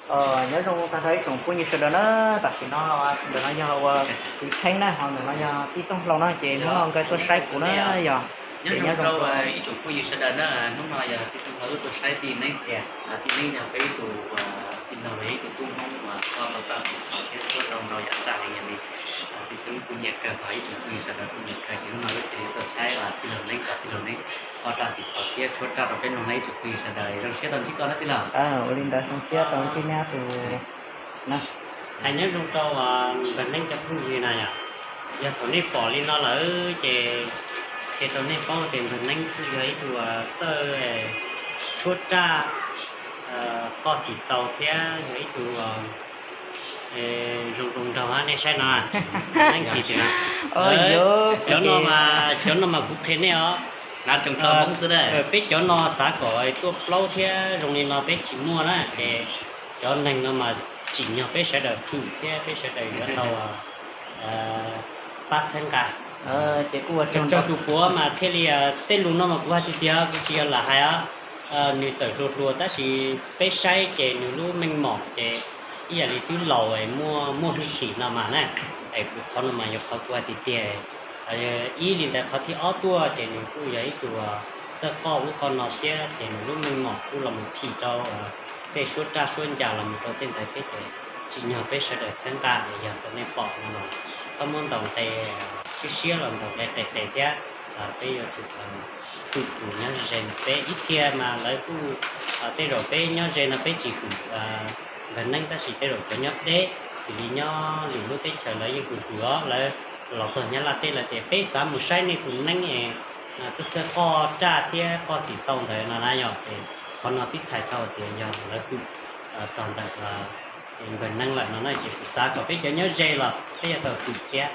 Nyob zoo tag nrho ib tsoom phooj ywg sawv daws na, tam sim no ntawm no yog ua kwv Theeb na, ho ntawm no yog tij Txooj Hlau na, ces hnub no nkawd tuaj saib kuv na yog. Ces nyob zoo rau ib tsoom phooj ywg sawv daws na, hnub no yog tij Txooj Hlau tuaj saib tij Neeb tias, tij Neeb yog peb ib tug tij laug los yog ib tug tub Hmoob uas koj tau raj txim xaus thiab tshuab tau ntau yam raj heev li. Tij Txooj kuj nyiam kawg, ho ib tsoom phooj ywg sawv daws kuj nyiam kawg, ces hnub no wb thiaj li tuaj saib tij laug Neeb kom tij laug Neeb koj raj txim xaus thiab tshuab raj rau peb mloog na ib tsoom phooj ywg sawv daws. Zoo siab tau ntsib koj na tij laug. Ua li ntawd zoo siab tau ntsib neb tus na. Hais nyob zoo rau npawg Neeb cov phooj ywg na yom, yog thaum nej pom li no lawm ces qhia rau nej paub tias npawg Neeb kuj yog ib tug txawj tshuab raj, koj txim xaus thiab yog ib tug zoo zoo nraug hab nej saib no. Cov no mas, cov no mas kuv qhia nej os. Peb cov no xav kom tuaj plaub thiab zoo li no peb tsis muaj na, ces cov neeg no mas tsim nyog peb sawv daws hwm thiab peb sawv daws yuav tau pab txhawb nqa. Ces kuj ua tsaug tus puav mas thiaj li, tej lus no mas kuv hais tiag tiag kuv tsis yog lam hais os. Nws txawm hluas hluas tab sis peb saib ces nws lub meej mom ces ib yam li twb laus es muaj, muaj hwj chim no mas na. Es kuv qhov no mas yog qhov kuv hais tiag tiag. Ib li ntawd qhov thib ob tuaj ces nws kuj yog ib tug txawj qoj ub qoj no thiab ces nws lub meej mom kuj los mus phim rau tej suab raj suab ncas los mus rau tej ntawd thiab ces tsim nyog peb sawv daws txhawb nqa es yog rau nej pom no los txhob muab ntaus nqe siab siab los ntaus nqe qes qes thiab. Peb yuav tsum hwm tus nyob ze no, peb ib txhia mas lawv kuj, tej zaum peb nyob ze no peb tsis hwm npawg Neeb tab sis tej zaum cov nyob deb xws li nyob lwm lub teb chaws lawv yeej hwm hwm os, lawv los txog Nyab Laj teb lawm ces peb xav mus saib nej tus Neeb es txawj txawj qoj raj thiab qoj xim xau ntawd no na yom. Ces qhov no twb txhais tau tias yog lawv hwm txog ntawm npawg Neeb lawm no na, ces kuv xav kom peb cov nyob ze los peb yuav tau hwm thiab.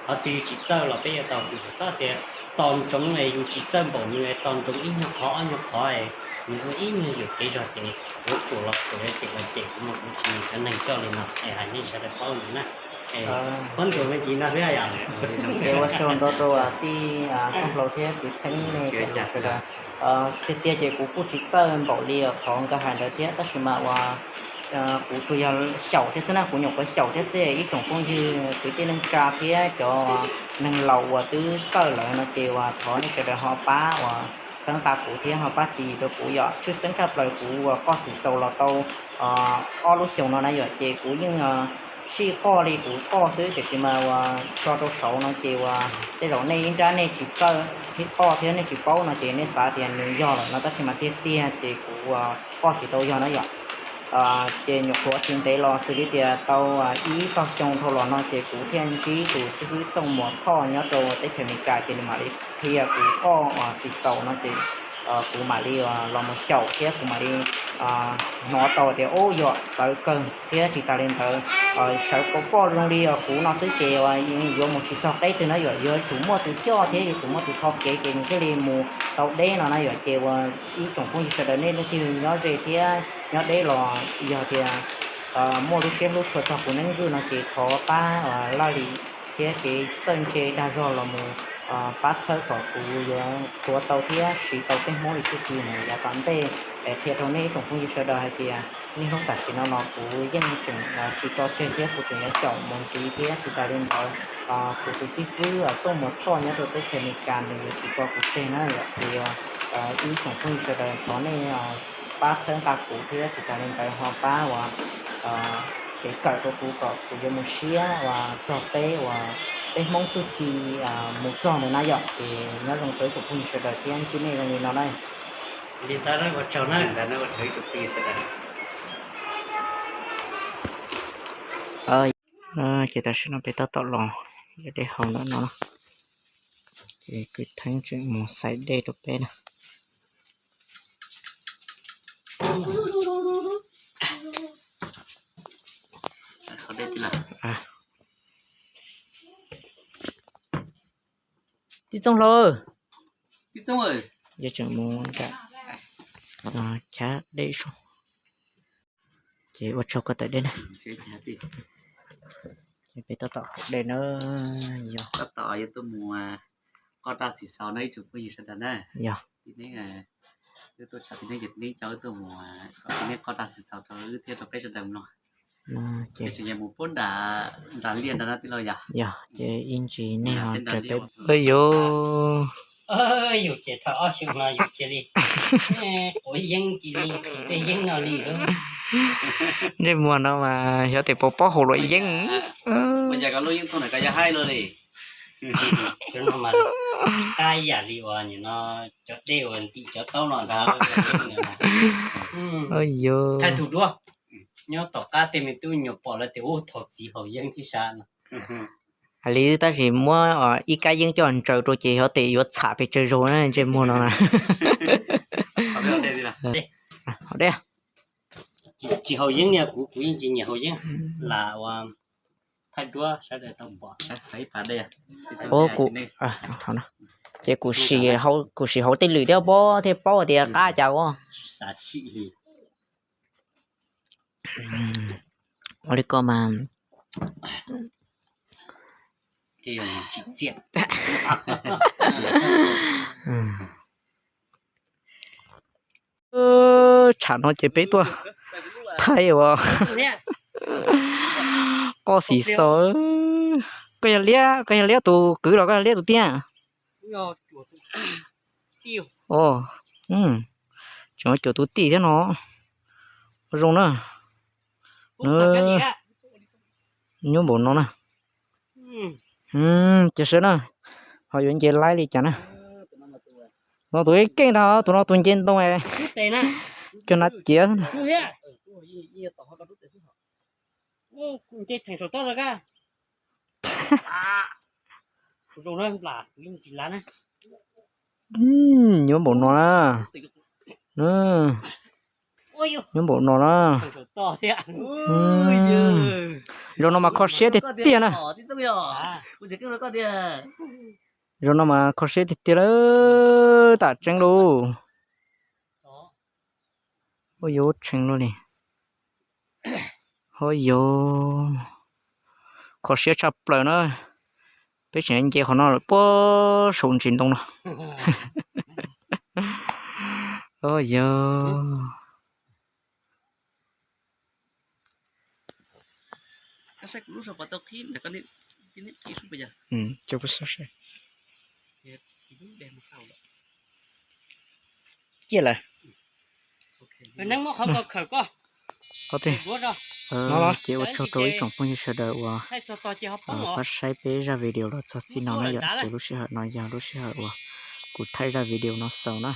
Qhov twg tsis txawj los peb yuav tau hwm, txhob tias tos ntsoov es yus tsis txawj npaum nws es tos ntsoov ib nyuag qhov ob nyuag qhov es nws ua ib nyuag yuam kev zog ces yuav ruam los ruam, yuav cem los cem, kuv mas kuv tsis nyiam cov neeg coj li no es hais nej sawv daws paub ntawd na. Qhuab ntuas me ntsis no xwb yom. Ces ua tsaug ntau rau tij Txooj Hlau thiab kwv Theeb nej sawv daws. Tiag tiag ces kuv kuj tsis txawj npaum li qhov nkawd hais ntawd thiab tab sis mas uas kuv tsuas yog xyaum thiab xwb na, kuv nyuam qhuav xyaum thiab xwb. Ib tsoom phooj ywg kwv tij neej tsa thiab cov neeg laus uas twb txawj lawm no ces uas thov nej sawv daws ho pab uas txhawb nqa kuv thiab ho pab tsis rau kuv yom. Tshwj xeeb tshaj plaws kuv uas qoj xim xaus los tau ob lub xyoos no na yom, ces kuv yeej sij qoj li kuv qoj xwb, tiam sis mas uas tso rau saud no ces uas tej zaum nej ib nrab nej tsis txawj qoj thiab nej tsis paub no ces nej xav tias nws yog lawm no tab sis mas tiag tiag ces kuv uas qoj tsis tau yog na yom. Ces nyuam qhuav tsis ntev los xws li tias tau ib tog xyoo dhau los no ces kuv thiaj ntsib tus xib fwb Txooj Muas Thoj nyob rau teb chaws Amelikas ces nws mam li qhia kuv qoj uas xim xaus no ces kuv mam li los mus xyaum thiab kuv mam li hnov tau tias ub yog txawv kawg thiab tsis tas li ntawd sawv pom poj zoo li kuv no xwb ces yuav mus tsis txog qeb twg na yom, yuav tsum muaj tus coj thiab yuav tsum muaj tus tho kev ces nws thiaj li mus tau deb no na yom. Ces uas ib tsoom phooj ywg sawv daws nej leej twg nyob ze thiab nyob deb los yog tias muaj lub siab hlub tshua txog kuv Neeb Vwj no ces thov pab laj lim thiab kev txawj ntse dag zog los mus pab txhawb kom kuv yuav qhuav tau thiab siv tau tej Hmoob li txuj ci mus yav tom ntej. Qhia rau nej ib tsoom phooj ywg sawv daws hais tias niaj hnub tam sim no los kuv yeej tseem tsis tso tseg thiab kuv tseem yuav xyaum mus ntxiv thiab tsis tas li ntawd kuv tus xib fwb Txooj Muas Thoj nyob rau teb chaws Amelikas nws yuav tsis tso kuv tseg na yom. Ces ib tsoom phooj ywg sawv daws thov nej pab txhawb nqa kuv thiab tsis tas li ntawd ho pab uas kev kawm rau kuv kom kuv yuav mus siab uas txog teb uas peb Hmoob txuj ci mus txog ntawd na yom. Ces nyob zoo rau ib tsoom phooj ywg sawv daws thiab ntsib nej zoo li no na. Li ntawd ua tsaug na, ua tsaug ib tsoom phooj ywg sawv daws. Ces tam sim no peb tab tom los yog dej haus ntawm no, ces kwv Theeb tseem mus xaiv dej rau peb na. Tij Txooj Hlau, yog tseem mus nram chab dej so. Ces ua tsaug koj tawm dej na. Ces peb tab tom haus dej na. Yog tab tom yuav tuaj mus qoj raj xim xaus no ib tsoom phooj ywg sawv daws na. Yog, Wb tuaj tshav tib neeg ces tib neeg coj wb tuaj mus kom tib neeg qoj dab xwm txhaum rau wb thiab rau peb sawv daws mloog. Ces tseem yuav mus pub nram, nram liaj nrad no tij laug yom. Yog ces ib ntsis nej ho raws peb. Yus ces thaum ob xyoo no yus cia li quav yeeb cia li qhis tej yeeb no li. Ntsej muag no mas xyov tes puas paub haus luam yeeb. Ua cas koj lub yeeb thooj ntawm koj yog haib luaj li. Cov no mas qab yam li uas nim no cov dej uas ntim cov taub no ntag. Thaij tus duab, nyob tom qab tej me tub nyuam pom lawv tias ub thaum txiv haus yeeb tib sab no. Hais li tab sis muab ib kab yeeb coj ntsaws rau ces xyov tes yuav txham pes tsawg zaug na ntsej muag no na. Tsis haus yeeb niag kuv, kuv yeej tsis nyiam haus yeeb. Lam ua thaij duab sawv daws tau pom. Ces kuv sim haus tej lwm thiab pob thiaj paub tias qab cas ua. Ua li ko mas. Tshav no ces peb tuaj thaij ua qoj xim xaus. Koj yog liab, koj yog liab tus kwv los koj yog liab tus tiag? Tseem cuam tus tij thiab no. Zoo na. Nyuaj npaum no na. Ces sawv na, ho yuav nce laib li cas na. No tus ib keej ntag, tus no tus nce ntoo, cog nas ciav xwb na. Nyuaj npaum no na. Nyuaj npaum no na. Zoo no mas kho siab tiag tiag na. Zoo no mas kho siab tiag tiag lawm, tam tseeb lauj. Ua yuav tshee luaj li. Ho yuav kho siab tshaj plaws na. Peb tseem nce qhov no lawm puag saum ntsis ntoo no. Ho yuav. Ciaj lawm. Qhov twg? Ces ua tsaug rau ib tsoom phooj ywg sawv daws uas pab saib peb zaj video los txog txij no na yom. Ces lub sij hawm no yog lub sij hawm uas kuv thaij zaj video no xaus na.